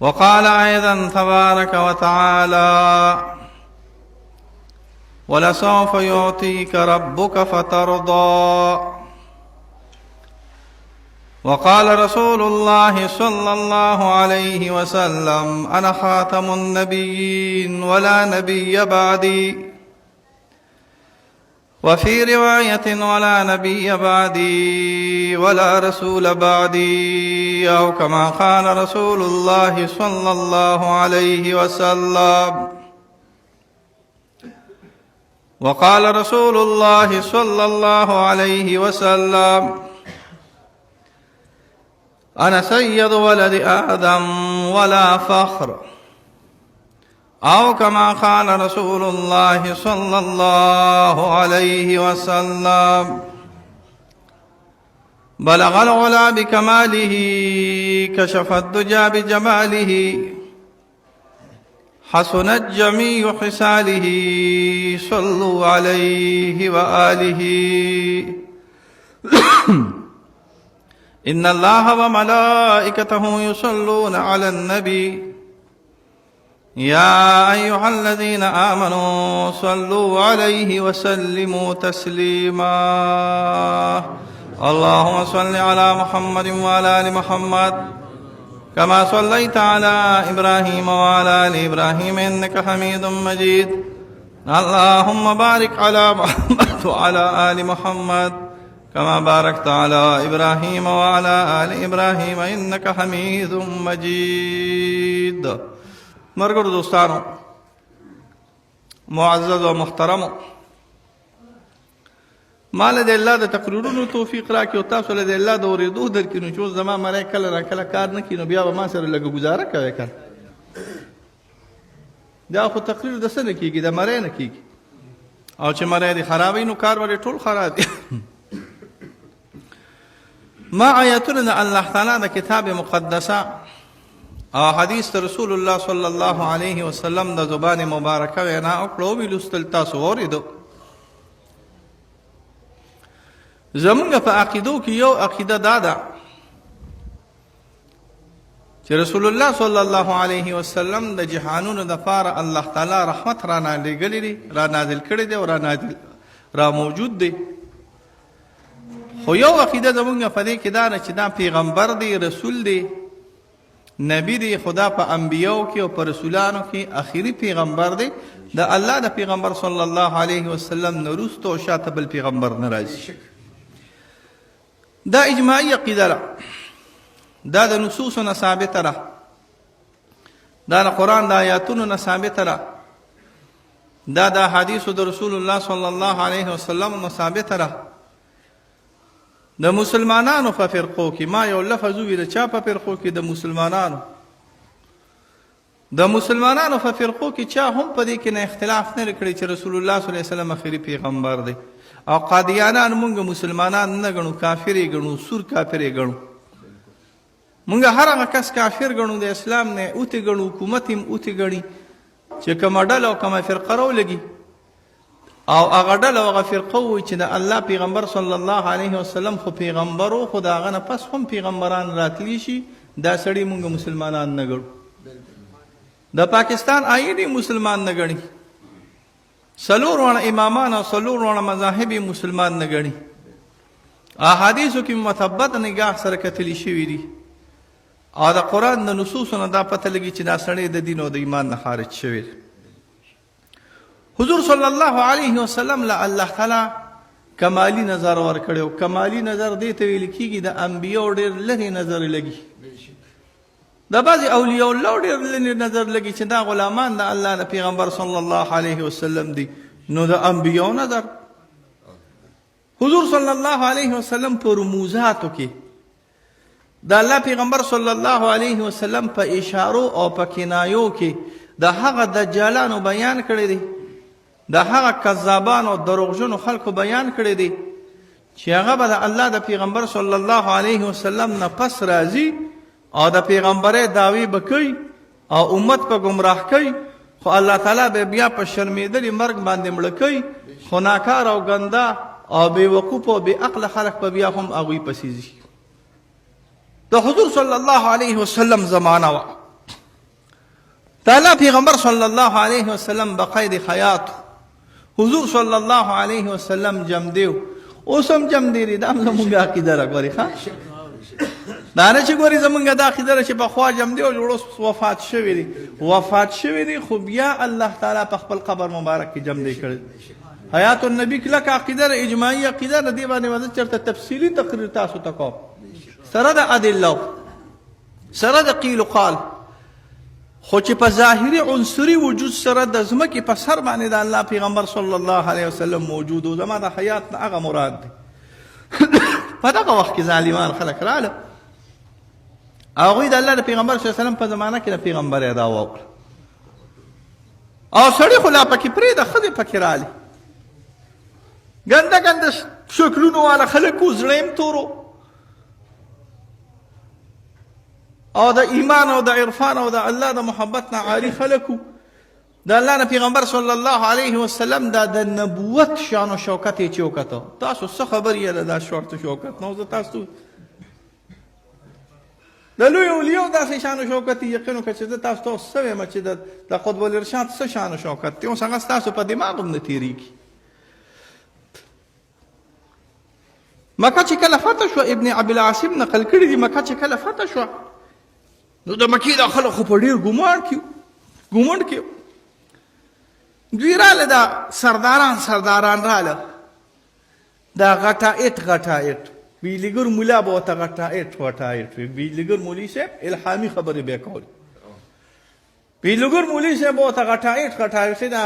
وقال أيضا تبارك وتعالى ولسوف يعطيك ربك فترضى. وقال رسول الله صلى الله عليه وسلم: أنا خاتم النبيين ولا نبي بعدي. وفي رواية: ولا نبي بعدي ولا رسول بعدي، أو كما قال رسول الله صلى الله عليه وسلم. وقال رسول الله صلى الله عليه وسلم: أنا سيد ولد آدم ولا فخر، أو كما قال رسول الله صلى الله عليه وسلم. بلغ العلا بكماله، كشف الدجى بجماله، حسنت جميع خصاله، صلوا عليه وآله. إن الله وملائكته يصلون على النبي، يا أيها الذين آمنوا صلوا عليه وسلموا تسليما. اللهم صل على محمد وعلى آل محمد، كما صليت على إبراهيم وعلى آل إبراهيم، إنك حميد مجيد. اللهم بارك على محمد وعلى آل محمد، كما باركت على إبراهيم وعلى آل إبراهيم، إنك حميد مجيد. ملګرو، دوستانو، معزز او محترمو، مال د الله د تقریرونو توفیق راکړي او تاسو له د الله د اورېدو درکړي. نو چې زما مری کله را کله کار نه کوي، نو بیا به ما سره لږه ګزاره کوي که دا خو تقریر د څه نه کېږي؟ د مری نه کېږي. او چې مری دې خرابوي، نو کار ولې ټول خراب دي. ما آیاتونه د الله تعالی د کتاب مقدسه او حدیث رسول الله صلی الله علیه وسلم د زبان مبارکه وینا او کړو، ویلوستل، تاسو اوریدو. زمونږ په عقیدو کې یو عقیده دا ده چې رسول الله صلی الله علیه وسلم د جهانونو د پاره الله تعالی رحمت را نازل دی، را نازل کړی دی او را نازل را موجود دی. خو یو عقیده زمونږ په دې کې دا ده چې دا پیغمبر دی، رسول دی، نبی دی، خدا په انبیو کې او په رسولانو کې اخیری پیغمبر دی. د الله د پیغمبر صلی الله علیه وسلم نورستو او شاته بل پیغمبر نه راځي. دا اجماعي عقیده ده، دا د نصوصو نه ثابته ده، دا د قرآن د آیاتونو نه ثابته ده، دا د احادیثو د رسول الله صلی الله علیه وسلم نه ثابته ده. د مسلمانانو په فرقو کې ما یو لفظ وویل، چا په فرقو کې؟ د مسلمانانو په فرقو کې چا هم په دې کې نه اختلاف نه کړی چې رسول الله صلی الله علیه وسلم اخري پیغمبر دی. او قادیانان مونږ مسلمانان نه ګڼو، کافر یې ګڼو، سور کافر یې ګڼو. مونږ هر هغه کس کافر ګڼو، د اسلام نه اوتی ګڼو، حکومت هم اوتی ګڼي، چې کومه ډله او کومه فرقه راولګي او هغه ډله او هغه فرقه وایي چې د الله پیغمبر صلی الله علیه وسلم خو پیغمبر و، خو د هغه نه پس هم پیغمبران راتلی شي، دا سړي مونږ مسلمانان نه ګڼو. د پاکستان آئین یې مسلمان نه ګڼي، څلور واړه امامان او څلور واړه مذاهب یې مسلمان نه ګڼي. احادیثو کې مثبت نگاه سره کتلی شوي دي او د قرآن د نصوصو نه دا پته لګي چې دا سړی د دین او د ایمان نه خارج شوی دی. حضور صلی الله علیه وسلم له الله تعالی کمالی نظر ورکړو. کمالی نظر دې ته ویل کیږي، د انبیو ډیر لري نظر لګي، د بعض اولیاء الله ډیر لري نظر لګي چې دا غلامان د الله د پیغمبر صلی الله علیه وسلم دي. نو د انبیو نظر حضور صلی الله علیه وسلم په رموزاتو کې، د الله پیغمبر صلی الله علیه وسلم په اشارو او په کنایو کې د هغه دجالانو بیان کړی دی، د هغه کذابانو او دروغجنو خلکو بیان کړی دی چې هغه به د الله د پیغمبر صلی الله علیه وسلم نه پس راځي او د پیغمبرۍ دعوی به کوي او امت په گمراه کوي، خو الله تعالی به بیا په شرمېدلي مرګ باندې مړه کوي، خو ناکار او ګنده او بې وقوف او بې عقله خلک په بیا هم هغوی پسې ځي. د حضور صلی الله علیه وسلم زمانه وه. د الله پیغمبر صلی الله علیه وسلم بقید حیات، حضور صلی الله علیه وسلم جمدیو، اوس هم جمدی دی. دا هم زمونږ عقیده را ګوري. ښه، دا نه چې ګوري زمونږ دا عقیده ده چې پخوا جمدی او جوړ اوس وفات شوی دی. وفات شوی دی خو بیا الله تعالی په خپل قبر مبارک کې جمدی کړی. حیات النبی کلک عقیده ده، اجماعي عقیده ده. دې باندې به زه چېرته تفصیلي تقریر تاسو ته کوم، سره د ادله، سره د قیل و قال. خو چې په ظاهري عنصري وجود سره د ځمکې په سر باندې د الله پیغمبر صلی الله علیه وسلم موجود و، زما د حیات نه هغه مراد دی. په دغه وخت کې ظالمان خلک رااله، هغوی د الله د پیغمبر صلی الله علیه وسلم په زمانه کې د پیغمبرۍ دعوه وکړه، او سړي خو لا پکې پرېږده، ښځې پکې رالې، ګنده ګنده شکلونو والا خلک وو، زړه یې هم تور او د ایمان او د عرفان او د الله د محبت نه عاری خلک وو. د الله نه پیغمبر صلی الله علیه وسلم دا د نبوت شان او شوکت یې چې وکته، تاسو څه خبر یې د دا شان او شوکت؟ نو زه تاسو د لوی اولیو داسې شان او شوکت یقین وکړه چې زه تاسو ته څه وایم چې د قطب الارشاد څه شان او شوکت دی، اوس هغه ستاسو په دماغ هم نه تېرېږي. مکه چې کله فتح شوه، ابن ابي العاصم نقل کړي دي، مکه چې کله فتح شوه نو د مکې دا خلک خو په ډېر ګومان کې ګومنډ کې دوی راله، دا سرداران سرداران راله، دا غټه اټ غټه اټ بیلګر مولا به ورته غټه اټ غټه اټ وي. بیلګر مولوي صاحب الهامي خبرې به کولې. پیلوګر مولوي صاحب ورته غټایټ غټایټ دا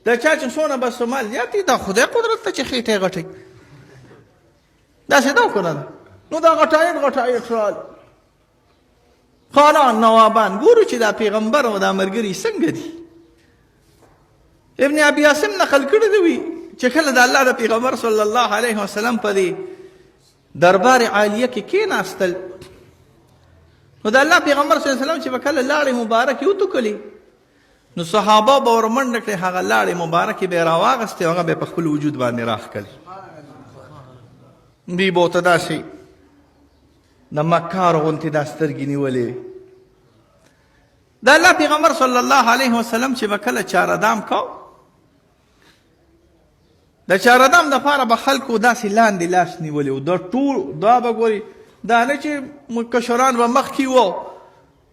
د چا چې څونه بس مال زیات دي، دا خدای قدرت ته چې خېټه یې غټوي، داسې ده که نه ده؟ نو دا غټایټ غټایټ رال خانان نوابان ګورو چې دا پیغمبر او دا مرګري څنګه دي. ابن ابي عاصم نقل کړی دی وی چې کله د الله د پیغمبر صلی الله علیه وسلم په دې دربار عالیه کې کېناستل، نو د الله پیغمبر صلی الله علیه وسلم چې به کله لاړې مبارکې وتوکلې، نو صحابه به ورمنډه کړې، هغه لاړې مبارکې به یې راواغستې او هغه به یې په خپل وجود باندې راښکلې. دوی به ورته داسې د مکار غوندې دا سترګې نیولې وې. د الله پیغمبر صلی الله علیه وسلم چې به کله چاردام کو، د چاردام د پاره به خلکو داسې لاندې لاس نیولی و، د ټول دا به ګوري، دا نه چې کشران به مخکې وو،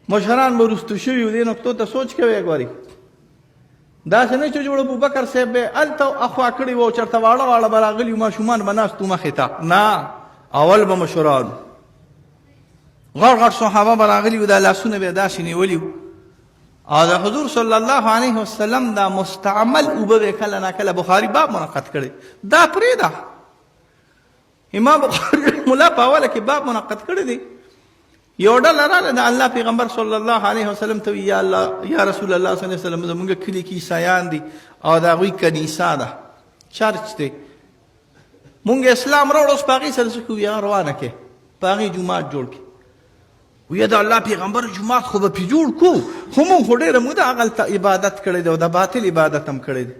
مشران به وروستو شوي وو. دې نقطو ته سوچ کوي ګوري، داسې نه چې جوړ ابوبکر صاحب به هلته اخوا کړي وو، چېرته واړه واړه به راغلي، ماشومان به ناست وو مخې ته. نه، اول به مشران غټ غټ صحابه به راغلي وو، دا لاسونه به یې داسې نیولي وو، او د حضور صلی الله علیه وسلم دا مستعمل اوبه به کله نا کله بخاری باب منعقد کړي، دا پرېږده. امام بخاری مولا په اوله کې باب منعقد کړی دی. یو ډله راغله د الله پیغمبر صلی الله علیه وسلم ته، یا الله یا رسول الله صلی الله علیه وسلم، زمونږ کلي کې عیسایان دي او د هغوی کنیسا ده، چرچ دی، مونږ اسلام راوړ، اوس په هغې سره څه کوو؟ یا روانه کې په هغې جومات جوړ کړي. ویا د الله پیغمبر، جومات خو به پې جوړ کو، خو مونږ خو ډېره موده هغلته عبادت کړی دی او د باطل عبادت هم کړی دی.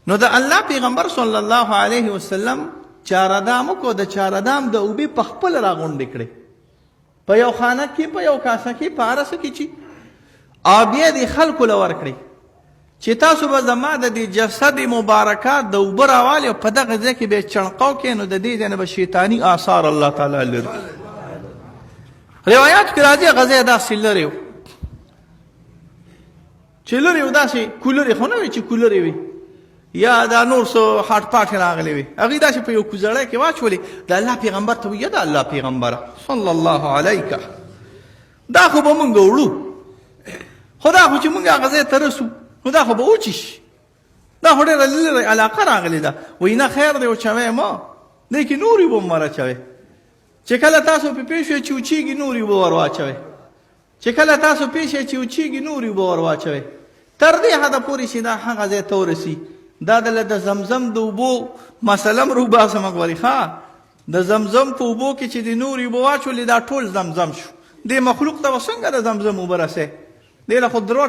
نو د الله پیغمبر صلی الله علیه وسلم چاردام وکړو، د چاردام د اوبې په خپله راغونډې کړې په یو خانه کې، په یو کاسه کې، په هر څه کې چې، او بیا دې خلکو له ورکړې چې تاسو به زما د دې جسد مبارکه د اوبه راوالې او په دغه ځای کې به یې چڼقاو کړئ، نو د دې ځای نه به شیطاني آثار الله تعالی لري. روایات کې راځي هغه ځای داسې لرې و چې لرې و، داسې کولرې خو نه وي چې کولرې وي یا دا نور څه هاټ پاټ راغلې وي، هغوی داسې په یو کوزړی کې واچولې. د الله پیغمبر ته وایي، د الله پیغمبره صلی الله علیک، دا خو به مونږ وړو، خو دا خو چې مونږ هغه ځای ته رسو نو دا خو به وچې شي، دا خو ډېره لرې علاقه راغلې ده. وایي نه خیر دی، وچوی مه، دې کې نورې اوبه هم ور اچوئ، چې کله تاسو پرې پوه شئ چې وچېږي نورې اوبه ور واچوئ، چې کله تاسو پوه شئ چې وچېږي نورې اوبه ور واچوئ، تر دې حده پورې چې دا هغه ځای ته ورسي. دا د زمزم د اوبو مسله هم روباسم غوري. ښه، د زمزم په اوبو کې چې د نورې اوبه واچولې دا ټول زمزم شو. دې مخلوق ته به څنګه د زمزم اوبه رسې؟ دې له خو درو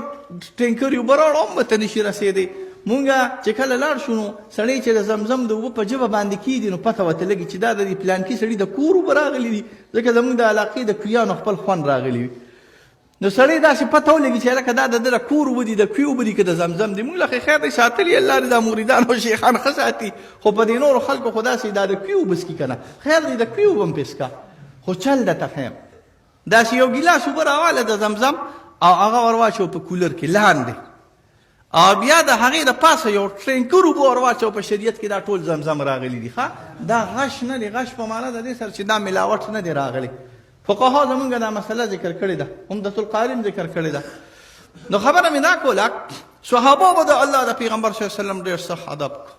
ټینکرې اوبه راوړه هم ورته نشي رسېدی. مونږ چې کله لاړ شو نو سړی چې د زمزم د اوبه په ژبه باندې کېږي نو پته ورته لګي چې دا د دې پلانکي سړي د کور اوبه راغلي دي، ځکه زمونږ د علاقې د کویانو خپل خوند راغلي وي. نو سړی داسې پته ولګي چې هلکه دا د ده د کور اوبه دي، د کوی اوبه دي که د زمزم دي. موږ له خیر دی ساتلي، الله دې دا مریدان او شیخان ښه ساتي، خو په دې نورو خلکو خو داسې دا د کوی اوبه څکي که نه، خیر دی د کوی اوبه هم پرې څکه، خو چل درته ښیم. داسې یو ګیلاس اوبه راواله د زمزم او هغه ور واچو په کولر کې لاندې، او بیا د هغې د پاسه یو ټرینکر اوبه ور واچو. په شریعت کې دا ټول زمزم راغلي دي. ښه، دا غش نه دی، غش په معنا د دې سره چې دا ملاوټ نه دی راغلی. فقها زمونږ دا مسله ذکر کړې ده، عمدة القاري ذکر کړې ده. نو خبره مې دا کوله، صحابه به د الله د پیغمبر صلی الله علیه وسلم ډېر سخت ادب کو.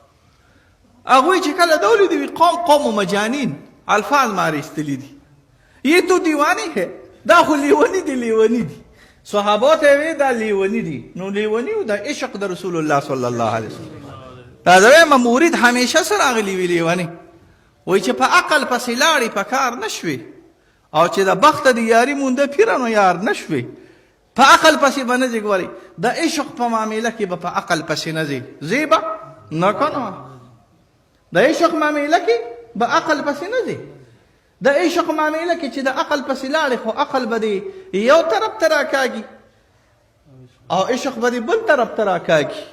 هغوی چې کله دا ولیدي وي قوم قوم مجانین الفاظ ما راایستلي دي، یہ تو دیوانی ہے، دا خو لیونی دي، لیونی دي. صحابه ته وی دا لیونی دي، نو لیونی د عشق د رسول الله صلی الله علیه وسلم. دا زویم مرید همیشه سره راغلی وی لیونی، وای چې په عقل پسې لاړې په کار نشوي، او چې د بخت د یاري مونده پیرانو یار نشوي. په عقل پسې به نه ځي، ګورئ د عشق په معامله کې به په عقل پسې نه ځي، ځي به نه که نه. د عشق معامله کې به عقل پسې نه ځي. د عشق معامله کې چې د عقل پسې لاړې، خو عقل به دې یو طرف ته راکاږي او عشق به دې بل طرف ته راکاږي.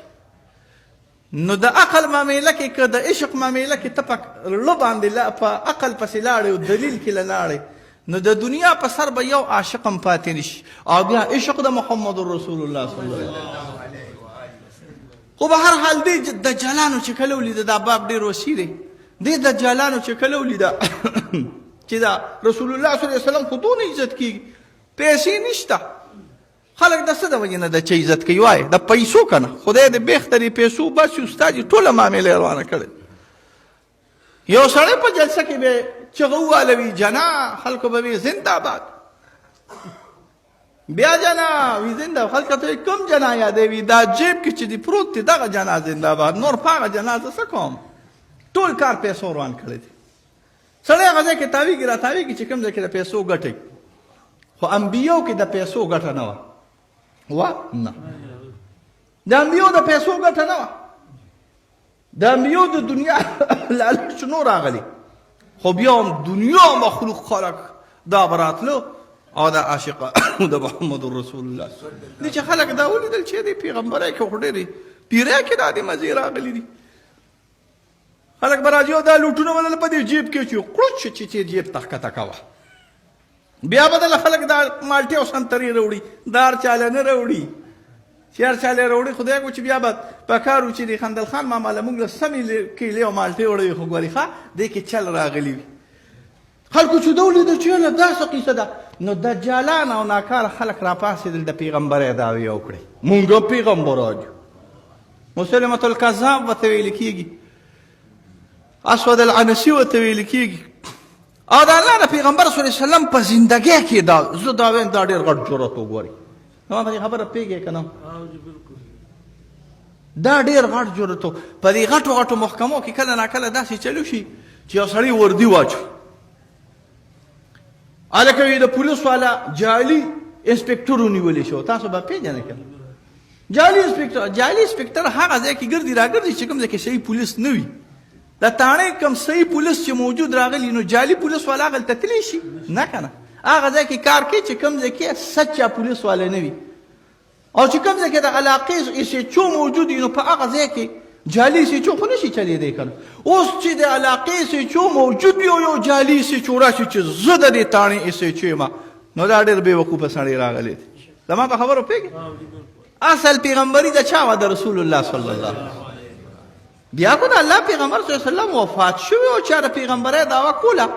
نو د عقل معامله کې که د عشق معامله کې ته په ړه باندې په عقل پسې لاړې او دلیل کې لاړې، نو د دنیا په سر به یو عاشق هم پاتې نشي. او بیا عشق د محمد رسول الله صلی الله علیه وسلم. خو به هر حال دې دجالانو چې کله ولیده، دا باب ډېر وسیع دی، دې دجالانو چې کله ولیده چې دا رسول الله صلی الله علیه وسلم خو دونه عزت کېږي، پیسې نشته، خلک د څه د وجې نه د چا عزت کوي؟ وایي د پیسو که نه، خدای دې بېخ ته دې پیسو باسي. استاد یې ټوله معامله روانه کړې. یو سړی په جلسه کې به چغه ووالوي جنا، خلکو به وي زنده باد، بیا جنا وي زنده، خلکو ته کوم جنا یادوي، دا جیب کې چې دی پروت دی دغه جنا زنده باد، نور په هغه جنا زه څه کوم؟ ټول کار پیسو روان کړی دی. سړی هغه ځای کې تاویږي را تاویږي چې کوم ځای کې د پیسو ګټه، خو انبیو کې د پیسو ګټه نه وه، وه نه، د انبیو د پیسو ګټه نه وه. د انبیو د دنیا لالچ نو راغلی، خو بیا هم دنیا مخلوق خلک دا به راتلو او دا عاشق د محمد رسول الله دي. چې خلک دا ولیدل چې د پیغمبرۍ کې خو ډېرې پیرۍ کې دا د مزې راغلي دي، خلک به راځي او دا لوټونه به په دې جیب کې چې کړوچ چې جیب ته ښکته کوه، بیا به دله خلک دا مالټې او سنترې راوړي، دا هر چاله نه راوړي، چې هر چاله راوړي خدای کو چې بیا به په کار و چې د خندل خان ماما له موږ له سمې کیلې او مالټې وړوي، خو ګوري ښه دې کې چل راغلي وي. خلکو چې دا ولیده چې یاره دا څه قیصه ده، نو دجالان او ناکاره خلک راپاڅېدل د پیغمبرۍ دعوې وکړې، مونږ پیغمبران یو. مسلمة الکذاب ورته ویل کېږي، اسود العنسي ورته ویل کېږي. او د الله د پیغمبر صلی الله علیه وسلم په زندګۍ کې دا زه دا وایم دا ډېر غټ جرأت وګورئ. نو په دې خبره پوهېږئ که نه؟ دا ډېر غټ جرأت. په دې غټو غټو محکمو کې کله ناکله داسې چلو شي چې یو سړی وردي واچوي، هلکه وي د پولیس والا جعلي انسپکټر ونیول شو. تاسو به پېژنئ که نه؟ جعلي انسپکټر، جعلي انسپکټر هغه ځای کې ګرځي راګرځي چې کوم ځای کې صحیح پولیس نه وي. د تاڼې کوم صحیح پولیس چې موجود راغلی، نو جعلي پولیس والا هغلته تللی شي نه که نه؟ هغه ځای کې کار کوي چې کوم ځای کې سچا پولیس والا نه وي، او چې کوم ځای کې د علاقې ایس ایچ او موجود وي، نو په هغه ځای کې جعلي ایس ایچ او خو نشي چلېدی که نه؟ اوس چې د علاقې ایس ایچ او موجود وي او یو جعلي ایس ایچ او راشي چې زه د دې تاڼې ایس ایچ او یم، نو دا ډېر بېوقوفه سړی راغلی دی. زما په خبرو پوهېږې؟ اصل پیغمبري د چا وه؟ د رسول الله صلی الله علیه وسلم. بیا خو د الله پیغمبر صلی الله علیه وسلم وفات شوی او چا د پیغمبرۍ دعوه کوله،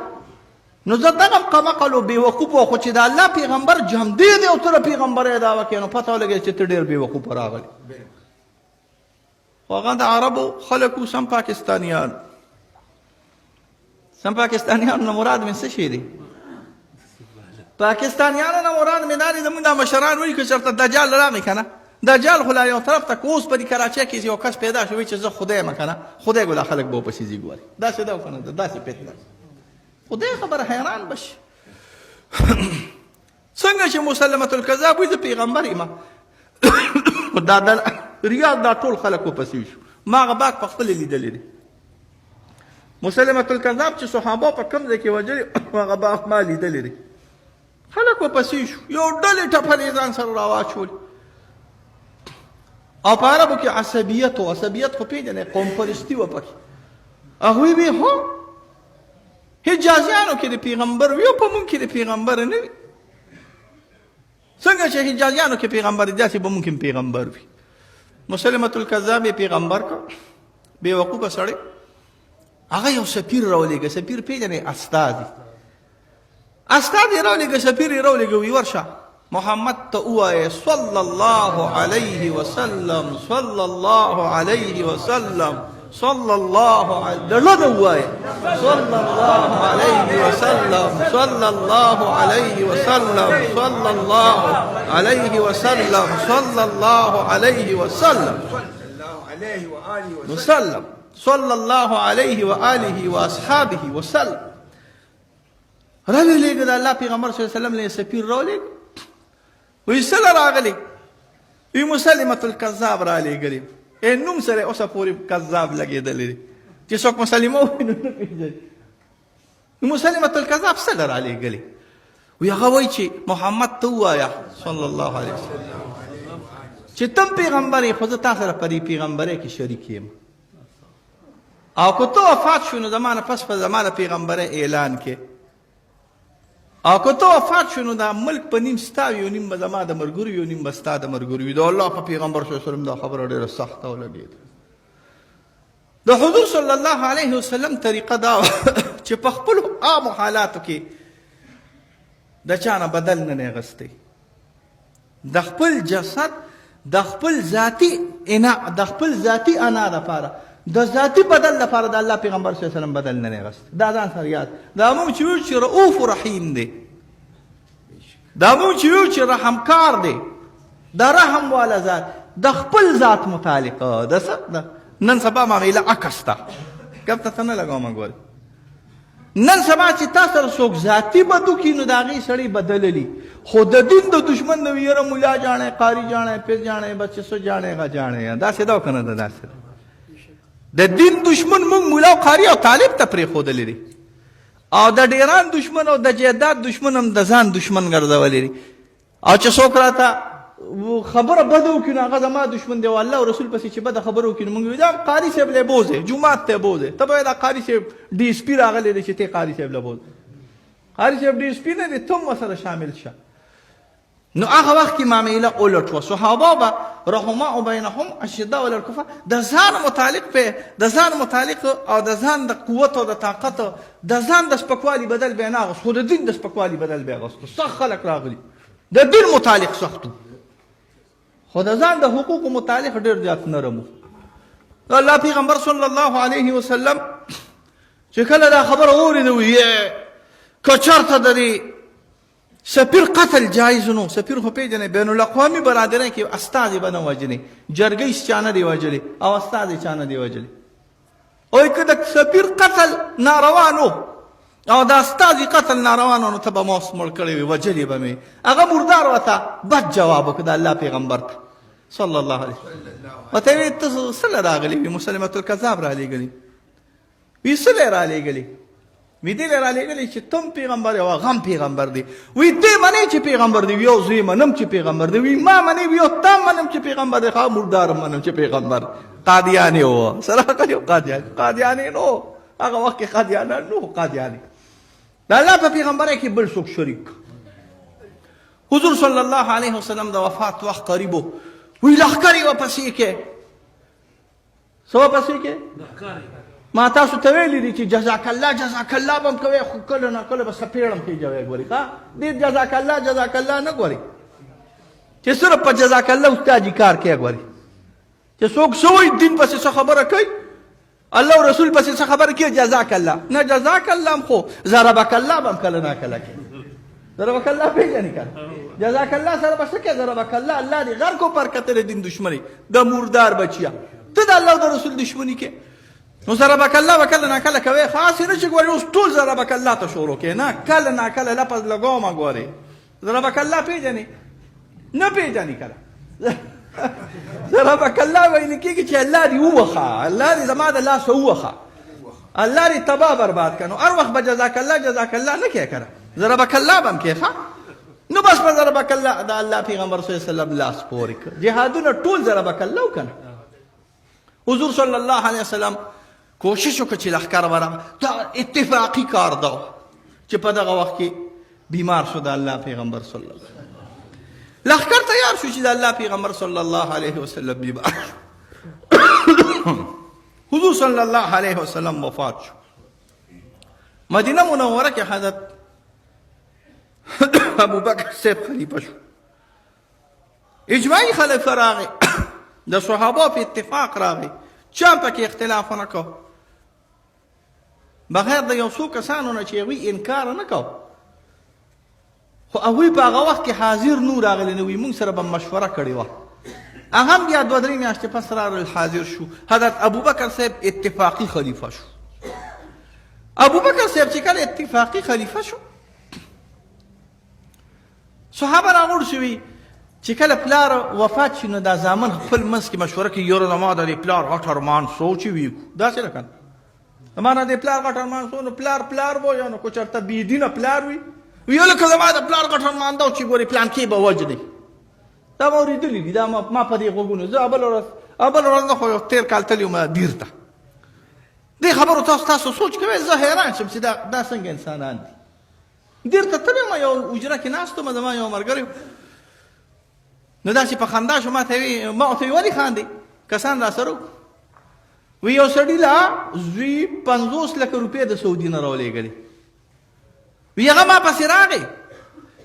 نو زه دغه قمقل او بېوقوف، خو چې د الله پیغمبر جمدې دی او ته د پیغمبرۍ دعوه کوې، نو پته ولګېده چې ته ډېر بېوقوف راغلی. خو هغه د عربو خلک سم پاکستانیان، سم پاکستانیانو نه مراد مې څه شی دی؟ پاکستانیانو نه مراد مې دا دی، زموږ دا مشران وایي که چېرته دجال راغی که نه، دجال خو لا یو طرف ته، که اوس په دې کراچۍ کې یو کس پیدا شو چې زه خدای یم که نه، خدای ګله خلک به ورپسې ځي ګوري، داسې ده او که نه ده؟ داسې فتنه، خدای خبر حیران به شي. څنګه چې مسلمة الکذاب وایي زه پیغمبر یم، دا د ریاض دا ټول خلک ورپسې شو. ما هغه باغ په خپله لیدلی دی. مسلمة الکذاب چې صحابه په کوم ځای کې وژلي، هغه باغ ما لیدلی دی. خلک ورپسې شو، یو ډلې ټپلې ځان سره راواچول. او په عربو کې عصبیت و، عصبیت خو پېژنې، قوم پرستي وه پکې. هغوی وی هو حجازیانو کې د پیغمبر وي او په مونږ کې د پیغمبر نه وي. څنګه چې حجازیانو کې پیغمبر دی، داسې به مونږ کې پیغمبر وي. مسلمة الکذاب یې پیغمبر کړ، بې وقوفه سړی. هغه یو سفیر راولېږه، سفیر پېژنې، استازی، استاد یې راولېږه، سفیر یې راولېږه، وي ورشه محمد ته ووایه صلی الله علیه وسلم، صلی الله علیه وسلم، صلی الله علیه، د زړه نه ووایه صلی الله علیه وسلم، صلی الله علیه وسلم، صلی الله علیه وسلم، صلی الله علیه وسلم وسلم، صلی الله علیه وآله واصحابه وسلم. راوی لېږه د الله پیغمبر صلی الله علیه وسلم له سفیر راولېږه. وایي څه له راغلی؟ وی مسلمة الکذاب را لېږلی. ای نوم سره اوسه پورې کذاب لګېدلی دی، چې څوک مسلمه وایي نو نه پېژني. مسلمة الکذاب څه له را لېږلی؟ وی هغه وایي چې محمد ته ووایه صلی الله علیه وسلم چې تم پیغمبر یې، خو زه تا سره په دې پیغمبرۍ کې شریک یم، او که ته وفات شو نو زما نه پس په زما د پیغمبرۍ اعلان کې، او که ته وفات شو نو دا ملک په نیم ستا وي او نیم به زما د ملګرو وي او نیم به ستا د ملګرو وي. د الله په پیغمبر صلی الله علیه وسلم دا خبره ډېره سخته ولګېده. د حضور صلی الله علیه وسلم طریقه دا چې په خپلو عامو حالاتو کې د چا نه بدل نه دی اخیستی، د خپل جسد، د خپل ذاتی انا، د خپل ذاتی انا لپاره، د ذاتی بدل لپاره د الله پیغمبر صلی الله علیه وسلم بدل نه غست. دا ځان سره یاد، دا مونږ چې ویو چې رؤوف رحیم دی، دا مونږ چې ویو چې رحمکار دی، د رحم والا ذات د خپل ذات متعلق د څه نن سبا معامله عکس ده، ګپ ته نه لګوم. ګورې نن سبا چې تا سره څوک ذاتي بد وکړي نو د هغې سړی بدللي، خو د دین د دښمن نه وي، یاره ملا جاڼی، قاري جاڼی، پیر جاڼی، بس چې څه جاڼی هغه جاڼی. داسې ده او که نه ده؟ داسې ده. د دین دښمن موږ ملا او قاري او طالب ته پرېښودلی دی، او د ډیران دښمن او د جایداد دښمن هم د ځان دښمن ګرځولی دی. او چې څوک راته خبره بده وکړي نو هغه زما دښمن دی، او الله او رسول پسې چې بده خبره وکړي نو موږ وایو دا قاري صاحب له بوځې، جومات ته بوځې. ته به دا قاري صاحب ډي اس پي راغلی دی چې ته قاري صاحب له بوځې، قاري صاحب ډي اس پي نه دی، ته هم ورسره شامل شه. نو هغه وخت کې معامله الټ وه. صحابه به رحماء بینهم اشداء علی الکفار، د ځان متعلق په د ځان متعلق او د ځان د قوت او د طاقت د ځان د سپکوالي بدل به نه اخیست، خو د دین د سپکوالي بدل به اخیست. سخت خلک راغلي د دین متعلق سخت، خو د ځان د حقوقو متعلق ډېر زیات نرم وو. د الله پیغمبر صلی الله علیه وسلم چې کله دا خبره واورېده، وایي که چېرته د دې سفیر قتل جایز نو، سفیر خو پېژنې، بین الاقوامي برادرۍ کې استازي به نه وژنې، جرګه هېڅ چا نه دی وژلی او استازی چا نه دی وژلی. او که د سفیر قتل ناروا نو او د استازي قتل ناروا نو، نو ته به ما اوس مړ کړی وي، وژلی به مې. هغه مردار ورته بد جواب وکړ د الله پیغمبر ته صلی الله علیه وسلم، ورته ویې ته څه له راغلی وي؟ مسلمة الکذاب رالیږلی وی، څه له رالیږلی وی؟ دې له رالیږلی چې تم پیغمبر یې او هغه هم پیغمبر دی. وی ته منې چې پیغمبر دی؟ وی او زه یې منم چې پیغمبر دی. وی ما منې؟ وی او تا منم چې پیغمبر دی، ښه مردار منم چې پیغمبر. قادیانی و سره راغلی، قادیانی، قادیانی نو هغه وخت کې قادیانان نو، قادیانی د الله په پیغمبرۍ کې بل څوک شریک. حضور صلی الله علیه وسلم د وفات وخت قریب و، وی لښکرې ورپسې کې، څه ورپسې کې؟ ما تاسو ته ویلي دي چې جزاک الله جزاک الله به هم کوې، خو کله نه کله به څپېړه هم خېژوې. ګورې ښه دې جزاک الله جزاک الله نه ګورې چې صرف په جزاک الله استادي کار کوي. ګورې چې څوک څه وایي، دین پسې څه خبره کوي، الله او رسول پسې څه خبره کوي، جزاک الله نه جزاک الله هم، خو ضربک الله به هم کله نا کله کوي. ضربک الله پېژنې که نه؟ جزاک الله سره به څه کوې؟ ضربک الله، الله دې غرق او برکت دین دښمني د مردار بچیا، ته د الله او د رسول دښمني کې، نو ضربک الله به کله نا کله کوې. خاص نه چې ګورې اوس ټول ضربک الله ته شروع کوې، نه، کله نا کله لفظ لګومه. ګورې ضربک الله پېژنې نه پېژنې؟ کله ضربک الله ویل کېږي چې الله دې ووخه، الله دې زما د لاسه ووخه، الله دې تباه برباد کړه. نو هر وخت به جزاک الله جزاک الله نه کوې، کړه ضربک الله به هم کوې. ښه نو بس په ضربک الله د الله پیغمبر صلی الله علیه وسلم لاس پورې کړ. جهادونه ټول ضربک الله وکنه. حضور صلی الله علیه وسلم کوشش وکړ چې لښکر ورغ، دا اتفاقي کار ده چې په دغه وخت کې بیمار شو د الله پیغمبر صلی الله علیه وسلم. لښکر تیار شو چې د الله پیغمبر صلی الله علیه وسلم بیمار شو. حضور صلی الله علیه وسلم وفات شو. مدینه منوره کې حضرت ابو بکر صاحب خلیفہ شو. اجماعي خلیفہ راغی، د صحابه په اتفاق راغی، چا پکې اختلاف نه کو بغیر د یو څو کسانو نه چې هغوی انکار نه کو، خو هغوی په هغه وخت کې حاضر نو راغلي نه وي، موږ سره به مشوره کړې وه. هغه هم بیا دوه درې میاشتې پس راغلل حاضر شو. حضرت ابوبکر صاحب اتفاقي خلیفه شو. ابوبکر صاحب چې کله اتفاقي خلیفه شو، صحابه راغونډ شوي چې کله پلار وفات شي نو دا زامن خپل منځ کې مشوره کوي، یاره زما د دې پلار غټ ارمان څو چې وي، داسې نه که نه زما نه د پلار غټ ارمان څو، نو پلار پلار بویه، نو که چېرته بېدینه پلار وي، وي لکه زما د پلار غټ ارمان دا چې ګورې پلان کې به وژني. دا ما اورېدلي دي، دا ما په دې غوږونو. زه بله ورځ بله ورځ نه خو یو تېر کال تللی وم دیر ته، دې خبرو تاسو سوچ کوئ، زه حیران شم چې دا څنګه انسانان دي. دیر ته تللی وم، یو حجره کې ناست وم، زما یو ملګری نو داسې په خندا شو، ما ته وی، ما ورته وی ولې خاندې؟ کسان را سره وی، یو سړي لا زوی 50 لکه روپۍ د سعودي نه راولېږلې وی، هغه ما پسې راغی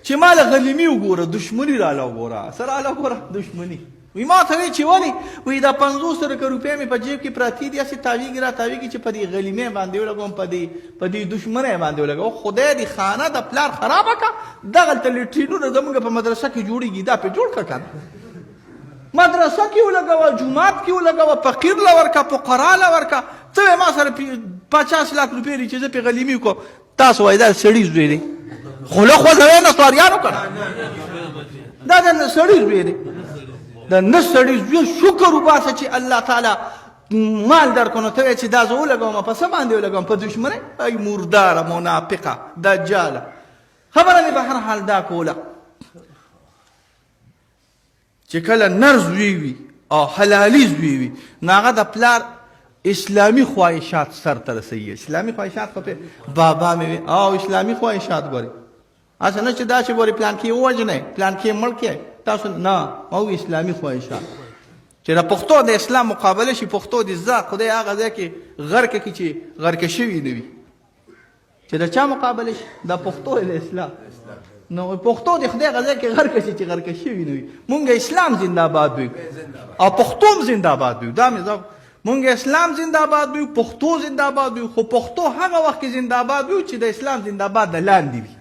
چې ما له غلیمي وګوره، دښمني راله وګوره، څه راله وګوره، دښمني. وی ما ته وی چې ولې؟ وی دا 50 لکه روپۍ مې په جیب کې پرتې دي، هسې تاویږي را تاویږي چې په دې غلیمې باندې ولګوم، په دې دښمنۍ باندې ولګوم. خدای دې خانه د پلار خرابه کړه، دغلته لټرینونه زموږ په مدرسه کې جوړېږي، دا پرې جوړ کړه که نه، مدرسه کې ولګوه، جومات کې ولګوه، فقیر له ورکه، فقرا له ورکه. ته وایې ما سره 50 لاک روپۍ دي چې زه پرې غلیمي وکړم. تاسو وایئ دا سړي زوی دی، خوله خوځوئ نه سواریانو که نه، دا د سړي زوی دی، د نه سړي زوی شکر وباسه چې الله تعالی مال درکړو، نو ته وایې چې دا زه ولګوم، په څه باندې ولګوم؟ په دښمنۍ؟ ای مرداره، منافقه، دجاله. خبره مې په هر حال دا کوله چې کله نر زوی وي او حلالي زوی وي، نو هغه د پلار اسلامي خواهشات سر ته رسوي. اسلامي خواهشات خو بابا مې وي او اسلامي خواهشات ګوري، هسې نه چې دا چې ګوري پلان کې ووژنئ، پلان کې مړ کړئ تاسو نه، او اسلامي خواهشات چې د پښتو د اسلام مقابله شي، پښتو دې ځه خدای هغه ځای کې غرق کړي چې غرق شوي نه وي، چې د چا مقابله شي، د پښتو د اسلام. نو پښتو د خدای غزه کې غرق شي چې غرق شوي نه وي. مونږ اسلام زنده باد وي او پښتو هم زنده باد وي. دا مې مونږ اسلام زنده باد وي، پښتو زنده باد وي، خو پښتو هغه وخت کې زنده باد وي چې د اسلام زنده باد د لاندې وي،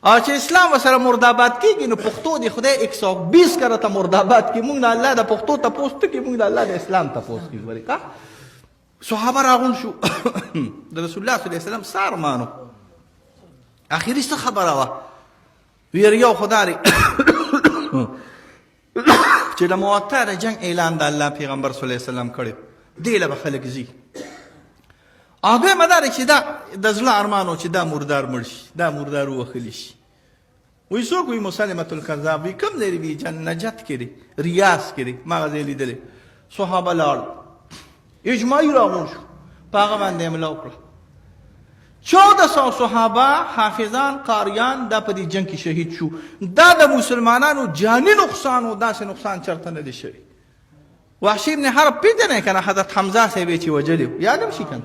او چې اسلام ورسره مرداباد کېږي نو پښتو د خدای 120 کرته مرداباد کړي. مونږ د الله د پښتو تپوس نه کوي، مونږ د الله د اسلام تپوس کوي. ولې صحابه راغونډ شو، د رسول الله صلی الله علیه وسلم سار مانو، اخري څه خبره وه؟ ویر یو خدای چې د موطا د جنگ اعلان د الله پیغمبر صلی الله علیه وسلم کړی، دې له به خلک ځي. او دویمه دا چې دا د زړه ارمانو چې دا مردار مړ شي، دا مردار ووهل شي. وی څوک؟ وی مسلمة الکذاب. وی کوم ځای وی؟ نجد کې دی، ریاض کې دی، ما هغه ځای لیدلی. صحابه لاړ، اجماعي راغونډ شو، په هغه باندې حمله وکړه. 1400 صحابه حافظان قاریان دا په دې جنګ کې شهید شو. دا د مسلمانانو جاني نقصان و، داسې نقصان چېرته نه دی شوی. وحشي ابن حرب پېژنئ که نه؟ حضرت حمزه صاحب یې چې وژلی و، یاد هم شي که نه؟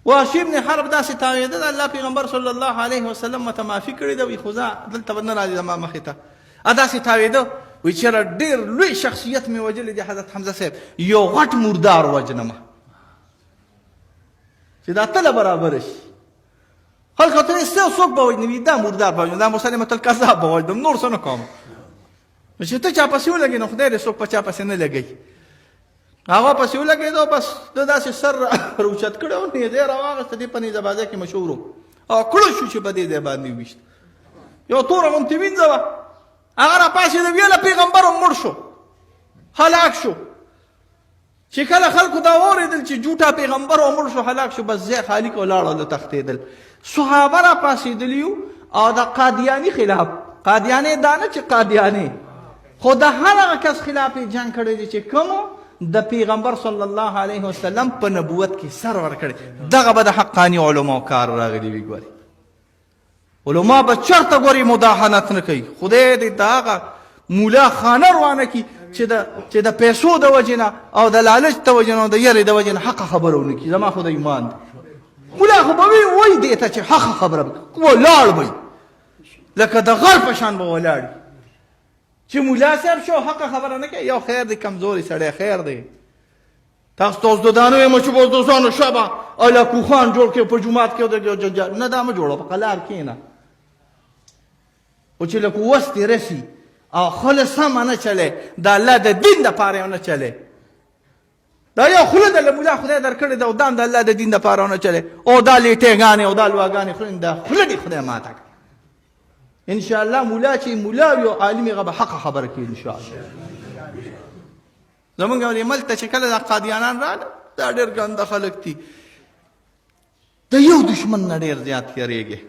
وحشي ابن حرب داسې تاوېده، د الله پیغمبر صلی الله علیه وسلم ورته معافي کړې ده، وایي خو ځه دلته به نه راځي زما مخې ته. داسې تاوېده، وایي چېرې ډېر لوی شخصیت مې وژلی دی حضرت حمزه صاحب، یو غټ مردار وژنم چې دا تله برابره شي. خلکو ته یې څوک به وژني؟ وایي دا مردار به وژنم، دا مسلمة الکذاب به وژنم، نور څه نه کوم. نو چې ته چا پسې ولګې نو خدای دې څوک په چا پسې نه لګوي. هغه پسې ولګېدو، بس ده داسې سر راوچت کړی او نیزه یې راواخیسته، دی په نیزه بازۍ کې مشهور و، او کړو شو چې په دې ځای باندې وویشت، یو توره غوندې وینځه وه. هغه راپاڅېده، ویله پیغمبر هم مړ شو، هلاک شو. چې کله خلکو دا واورېدل چې جوټه پیغمبر او مړ شو، هلاک شو، بس ځای خالي کو لاړل، تښتېدل. صحابه را پاڅېدلي او د قادیانی خلاف. قادیانی دا نه چې قادیانی، خو د هر هغه کس خلاف یې جنګ کړی دی چې کوم د پیغمبر صلی الله علیه وسلم په نبوت کې سر ورکړی. دغه به د حقاني علماو کار راغلی وي. ګوري علما به چرته ګوري مداهنت نه کوي. خدای دې د هغه مولا خانه روانه کړي چې د پیسو د وجې نه او د لالچ د وجې نه او د یرې د وجې نه حقه خبره ونه کړي. زما خو د ایمان دی، مولا خو به وي وایي دې ته چې حقه خبره ولاړ به لکه د غر په شان به ولاړ چې مولا صاحب شو حقه خبره نه کوي. یو خیر دی، کمزوري سړی خیر دی. تاسو ته اوس د دانو یم چې اوس د ځانو شبه الا کوخان جوړ کړي په جومات کې د جنجال نه دا مه جوړوه، په قلار کښېنه. خو چې لکه وس دې رسي او خوله سمه نه چلی، د الله د دین دپاره یې ونه چلی، دا یو خوله د مولا خدای درکړې ده او دا هم د الله د دین دپاره ونه چلی، او دا لیټېګانې او دا لواګانې خوري، دا خوله دې خدای ماته کړه. ان شاء الله مولا چې مولا وي او عالم هغه به حقه خبره کوي ان شاء الله. زمونږ دې ملک ته چې کله دا قادیانان راغله، دا ډېر ګنده خلک دي، د یو دشمن نه ډېر زیات یریږي.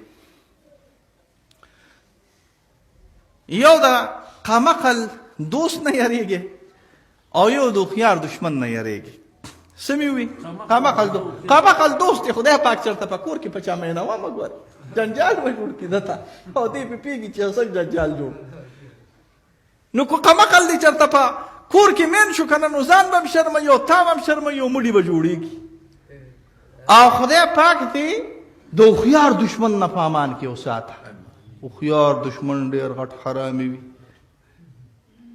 یو د قمقل دوست نه یریږي او یو د هوښیار دشمن نه یریږي. څه مې وي؟ قمقل دوست، قمقل دوست دی خدای پاک چېرته په کور کې په چا مینه وه مه ګورې، جنجال به جوړ کړي ده ته او دی پې پوهېږي چې یو څه جنجال جوړ. نو که قمقل دی چېرته په کور کې مین شو که نه، نو ځان به هم شرموي او تا به هم شرموي او مړي به جوړېږي. او خدای پاک دې د هوښیار دشمن نه په امان کې وساته. هوښیار دشمن ډېر غټ حرامي وي.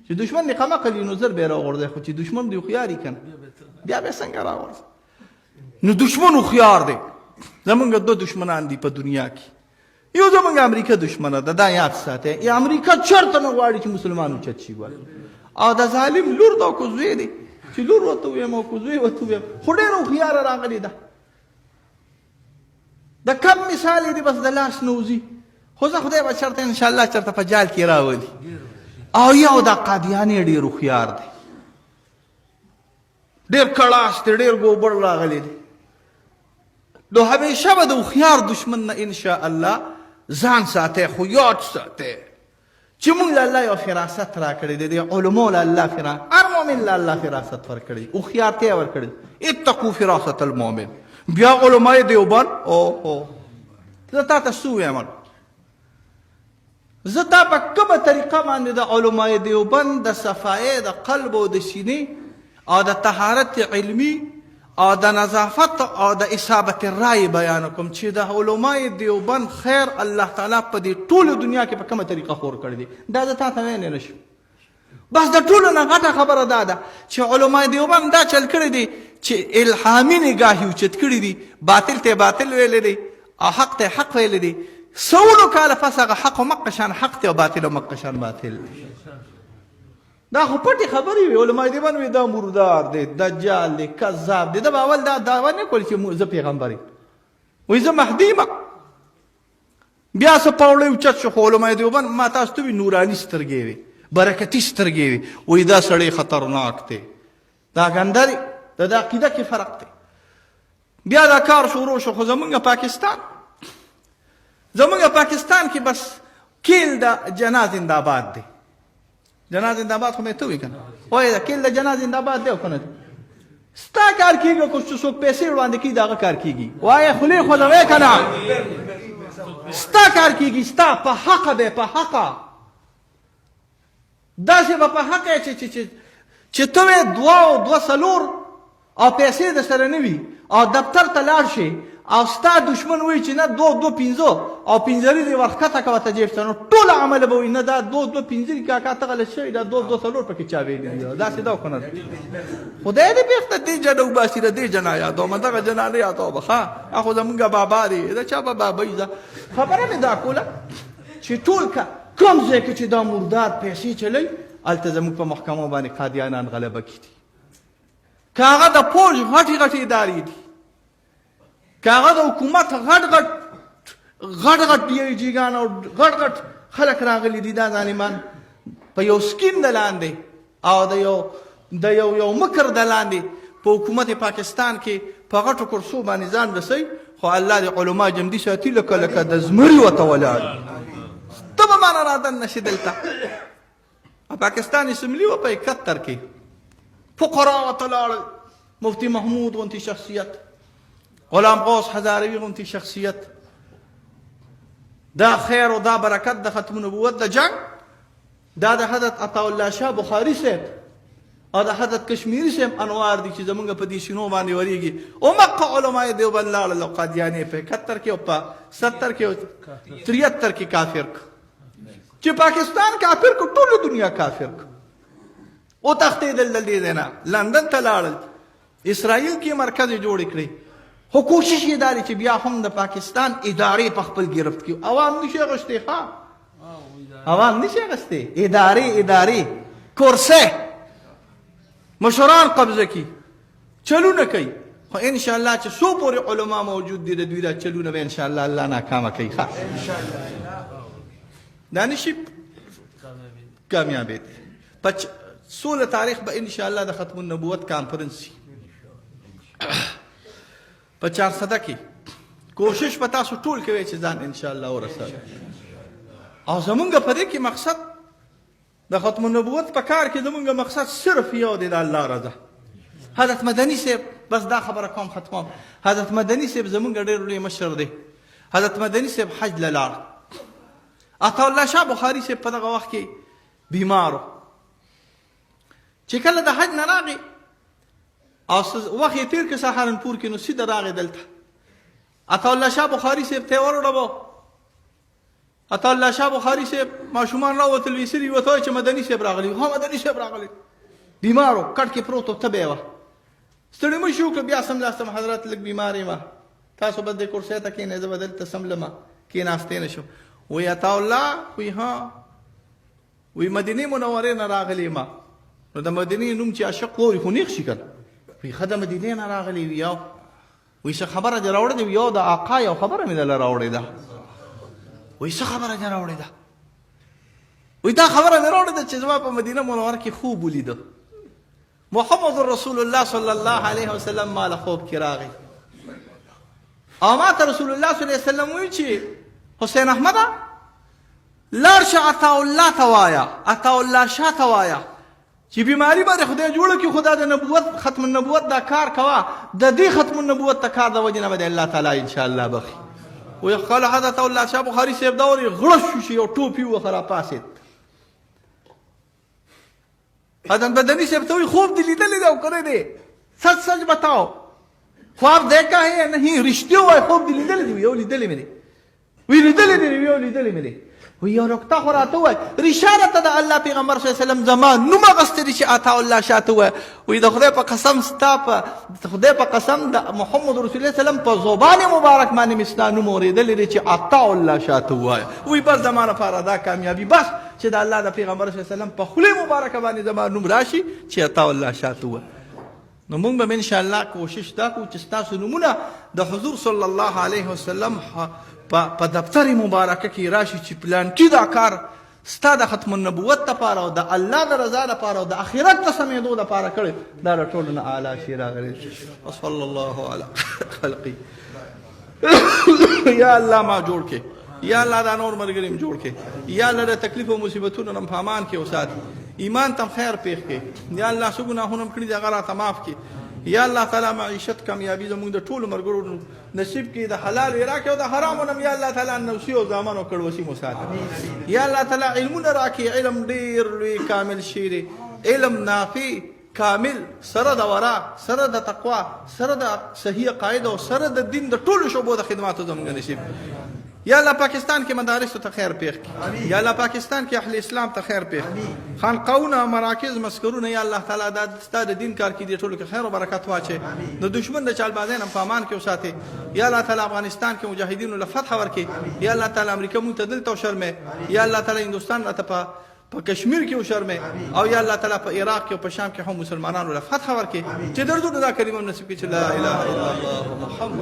چې دشمن دې قمقل وي نو زر به یې راغورځوي، خو چې دشمن دې هوښیار وي که نه بیا به یې څنګه راغورځوي؟ نو دشمن هوښیار دی. زمونږ دوه دشمنان دي په دنیا کې، یو زمونږ امریکا دشمنه ده، دا یاد ساته. یا امریکا چرته نه غواړي چې مسلمان اوچت شي ګوره، او د ظالم لور ده او که زوی دی، چې لور ورته ووایم او که زوی ورته ووایم، خو ډېره هوښیاره راغلې ده. د کم مثال یې دی بس د لاس نه وځي، خو زه خدای به چېرته انشاءالله چېرته په جال کې راولي. او یو دا قادیاني ډېر هوښیار دی، ډېر کړاس دی، ډېر ګوبړ راغلی دی. نو همیشه به د هوښیار دشمن نه انشاءالله ځان ساتئ، خو یاد ساتئ چې مونږ له الله یو فراست راکړی دی، د علماو له الله فراست، هر مؤمن له الله فراست ورکړی، هوښیارتیا ورکړی. اتقو فراست المؤمن. بیا علماء دیوبند او او زه تا ته څه ووایم، زه تا په کومه طریقه باندې د علماء دیوبند د صفایې د قلب او د سینې او د طهارت علمي او د نظافت او د اصابت رای بیان کوم چې د علماء دیوبند خیر الله تعالی په دې ټوله دنیا کې په کومه طریقه خور کړی دی، دا زه تا ته ویلی نه شم. بس د ټولو نه غټه خبره دا ده چې علماء دیوبند دا چل کړی دی چې الهامي نګاه یې اوچت کړي دي، باطل ته باطل ویلی دی او حق ته حق ویلی دی. سوونو کاله پس هغه حق مقه شان حق دی او باطل مقه شان باطل دی. دا خو پټې خبرې وي. علماء دیوبند وي دا مردار دی، دجال دی، کذاب دی. ده به اول دا دعوه نه کول چې زه پیغمبر یم، وایي زه مهدي یم. بیا څه پاوړی اوچت شو. خو علماء دیوبند ما تاسو ته وي نوراني سترګې وي، برکتي سترګې وي، وایي دا سړی خطرناک دی، دا ګنده دی، د ده عقیده کې فرق دی. بیا دا کار شروع شو. خو زمونږ پاکستان، زمونږ پاکستان کې بس کیل د جنا زنده‌باد دی. جنا زنده‌باد خو مې ته وی کنه، وایي دا کیل د جنا زنده‌باد دی او کنه ستا کار کیږي کو چې څوک پیسې وړاندې کوي داغه کار کیږي. وایي خولې خوځوې کنه، ستا کار کیږي، ستا په حقه به په حقه داسې به په حقه چې چې چې ته وې دوه او دوه څلور او پیسې د سره نه وي او دفتر ته لاړ شي او ستا دشمن وایي چې نه دوه دوه پنځه او پنځه دې ورښکته کوه ته جیب ته، نو ټوله عمله به وایي نه دا دوه دوه پنځه دي کاکا ته غلط شوی، دا دوه دوه څلور پکې چا ویلي دي. داسې ده او که نه؟ خدای دې بېرته دې جنه وباسي، د دې جنا یادوم، دغه جنا نه یادوم. ښه هغه خو زمونږ بابا دی، دا چا به بابا یي. خبره مې دا کوله چې ټول کوم ځای کې چې دا مردار پیسې چلی، هلته زموږ په محکمو باندې قادیانان غلبه کړي. که هغه د پوځ غټې غټې ادارې دي، که هغه د حکومت غټ غټ غټ غټ ډي آی جیګان او غټ غټ خلک راغلي دي، دا ظالمان په یو سکیم د لاندې او د یو یو مکر د لاندې په حکومت پاکستان کې په غټو کرسو باندې ځان رسوي. خو الله دې علما جمدي ساتي، لکه لکه د زمري ورته ولاړ. علما نه رادننه شي دلته. پاکستان اسمبلی و په 71 کې فقرا ته لاړل، مفتی محمود غونتی شخصیت، غلام غوث هزاروي غونتی شخصیت. دا خیر او دا برکت د ختم نبوت د جنگ، دا د حضرت عطا الله شاه بخاری صاحب او د حضرت کشمیری صاحب انوار دي چې زمونږ په دې سینو باندې وریږي. او مکه علماء دیوبند لاړل او قادیانې په 71 کې او په 70 کې او 73 کې کافر کړ. چې پاکستان کافر کو، ټول دنیا کافر کو. او تښتېدل د دې ځای نه، لندن ته لاړل، اسرائیل کې مرکز یې جوړې کړې. خو کوشش یې دا دی چې بیا هم د پاکستان ادارې په خپل ګرفت کې، عوام نشي اخیستی، ښه عوام نشي اخیستی، ادارې کورسه مشران قبضه کی، چلونه کوي. خو ان شاء الله چې څو پورې علما موجود دي، د دوی دا چلونه به ان شاء الله الله ناکامه کوي. ښه دا نشي کامیابې. په 16 تاریخ به ان شاء الله د ختم النبوت کانفرنس شي په 400 کې. کوشش په تاسو ټول کوي چې ځان ان شاء الله ورسوي. او زمونږ په دې کې مقصد د ختم النبوت په کار کې زمونږ مقصد صرف یو دی، د الله رضا. حضرت مدني صاحب، بس دا خبره کوم ختموم. حضرت مدني صاحب زمونږ ډېر لوی مشر دی. حضرت مدني صاحب حج له لاړ. عطا الله شاه بخاري صاحب په دغه وخت کې بیمار و. چې کله د حج نه راغی او وخت یې تېر کړ سهارنپور کې، نو سیده راغی دلته. عطا الله شاه بخاري صاحب ته یې وروړبو. عطا الله شاه بخاري صاحب ماشومان راوتل، ویې سري ورته وایي چې مدني صاحب راغلی. ها مدني صاحب راغلی، بیمار و، کټ کې پروت و، تبه یې وه. ستړي مه شي وکړه، بیا سملاستم حضرت لږ بیمار یم، تاسو به دې کرسۍ ته کښېنئ، زه به دلته سملمه، کښېناستی نه شم. وایي عطا الله، وایي ها، وایي مدینې منورې نه راغلی یم. نو د مدینې نوم چې عاشق ووري خو نېغ شي که نه. وایي ښه د مدینې نه راغلی وي. یو وایي څه خبره دې راوړې ده؟ یو د آقا یو خبره مې دله راوړې ده. وایي څه خبره دې راوړې ده؟ وایي دا خبره مې راوړې ده چې زما په مدینه منوره کې خوب ولیده، محمد رسول الله صلی الله علیه وسلم ما له خوب کې راغی او ما ته رسول الله صلی الله علیه وسلم وایي چې حسین احمده لاړ شه عطا الله ته وایه، عطا الله شاه ته وایه چې بیماری باندې خدای جوړه کړي، خدا د نبوت ختم النبوت دا کار کوه، د دې ختم النبوت ته کار د وجې نه به الله تعالی ان شاء الله بخي. وقال حضرت الله شاه بخاري صاحب دا ورې غړش شو چې یو ټوپي وخه راپاڅېد. حضرت بدنی صاحب ته وایي خوب دې لیدلی دی او کړی دی؟ سچ سچ بتاو، خواب دیکھا ہے یا نہیں؟ رښتیا وایي، خوب دې لیدلی دی؟ یو لیدلی مې دی. وی لیدلی دی؟ یو لیدلی مې دی. وی یو نکته خو راته ووایه، رښتیا راته د الله پیغمبر صلی الله علیه وسلم زما نوم اخیستی دی چې عطا الله شاه ته ووایه. وی د خدای په قسم، ستا په خدای په قسم، د محمد رسول الله وسلم په زبان مبارک باندې مې ستا نوم اورېدلی دی چې عطا الله شاه ته ووایه. وی بس زما لپاره دا کامیابي بس چې د الله د پیغمبر صلی الله علیه وسلم په خولې مبارکه باندې زما نوم راشي چې عطا الله شاه ته ووایه. نو موږ به ان شاء الله کوشش دا کوو چې ستاسو نومونه د حضور صلی الله علیه وسلم په دفتر مبارکه کې راشي چې پلانکي دا کار ستا د ختم النبوت لپاره او د الله د رضا لپاره او د آخرت د سمېدو لپاره کړی، دا د ټولو نه اعلی شي راغلی. وصلی الله علی خلقی. یا الله ما جوړ کې، یا الله دا نور ملګري هم جوړ کې، یا الله د تکلیف او مصیبتونو نه په امان کې وساتي، ایمان تم خیر پیښ کې. یا الله څه ګناهونه هم کړي دي هغه راته معاف کړي. یا الله تعالی معیشت کامیابي زموږ د ټولو ملګرو نصیب کړي، د حلال یې راکړي او د حرامو نه یا الله تعالی نوسي او زامن او کړوسي مو ساتي. یا الله تعالی علمونه راکړي، علم ډېر لوی کامل شی دی، علم نافع کامل سره د ورا، سره د تقوا، سره د صحیح عقاید او سره د دین د ټولو شعبو د خدماتو زموږ نصیب. یا الله پاکستان کې مدارس ته خیر پیښ کړي، یا الله پاکستان کې اهل اسلام ته خیر پیښ کړي، خانقاهونه، مراکز، مسکرونه، یا الله تعالی دا ستا د دین کار کې دي ټولو کې خیر او برکت واچي، د دشمن د چالبازۍ نه په امان کې وساتي. یا الله تعالی افغانستان کې مجاهدینو له فتح ورکړي. یا الله تعالی امریکا مونږ ته دلته وشرمه، یا الله تعالی هندوستان راته په کشمیر کې وشرمه، او یا الله تعالی په عراق کې او په شام کې هم مسلمانانو له فتح ورکړي چې دردونه دا کلمه نصیب کړي چې لا اله الا الله محمد.